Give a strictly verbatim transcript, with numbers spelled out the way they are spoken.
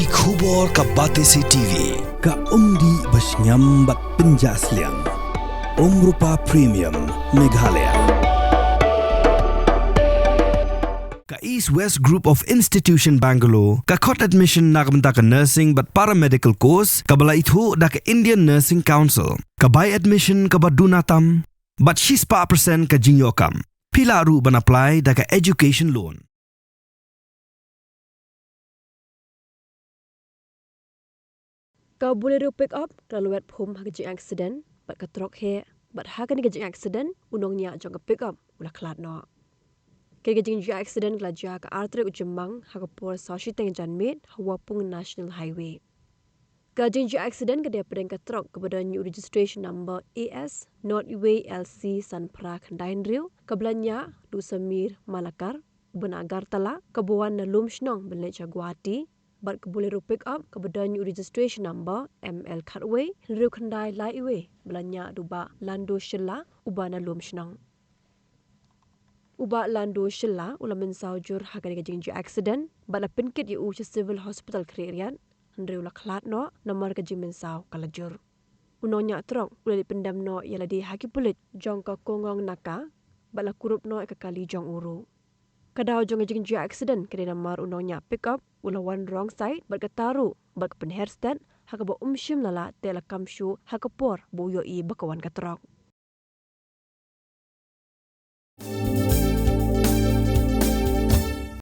Ki khubor ka Batesi T V, ka umdih ba shngiam bad pynjah sliang. Umrupa Premium, Meghalaya. Ka East West Group of Institution Bangalore, ka khot admission na ka bynta ka nursing bad paramedical course, kaba la ithuh da ka Indian Nursing Council, ka bai admission kaba duna tam, bad shispah percent ka jingïoh kam. Phi lah ruh ban apply da ka education loan. Ka Bolero pickup ka la lwet phum ha ka jingaccident bad ka trok heh, bad ha kane ka jingaccident u nongñiah jong ka pickup u la khlad noh. Kane ka jingjia accident ka la jia ka ar tarik u Jymmang ha ka por saw shiteng janmiet ha Wapung National Highway. Ka jingjia accident ka dei hapdeng ka trok kaba don ïa u registration number A S not wei L C san phra khyndai hynriew, kaba la ñiah da u Samir Malakar, uba na Agartala, kaba wan na Lumshnong ban leit sha Guwahati, bad ka Bolero pickup kaba don ïa u registration number M L khatwei hynriew khyndai lai wei, ba la ñiah da u Bah Lando Shylla, uba na Lumshnong. U Bah Lando Shylla u la mynsaw jur ha kane ka jingjia accident, bad la pynkit ïa u sha Civil Hospital Khliehriat, hynriew u la khlad noh namar ka jingmynsaw ka la jur. U nongñiah trok u la leit pyndem noh ïa lade ha ki pulit jong ka Kongong Naka, bad la kurup noh ïa ka kali jong u ruh. Ka daw jong ka jingjia accident ka dei namar u nongñiah pickup u la wan wrong side bad kata ruh bad ka pynher stet, ha kaba um shym la lah teh la kam shuh ha ka por ba u ïohi ba ka wan ka trok.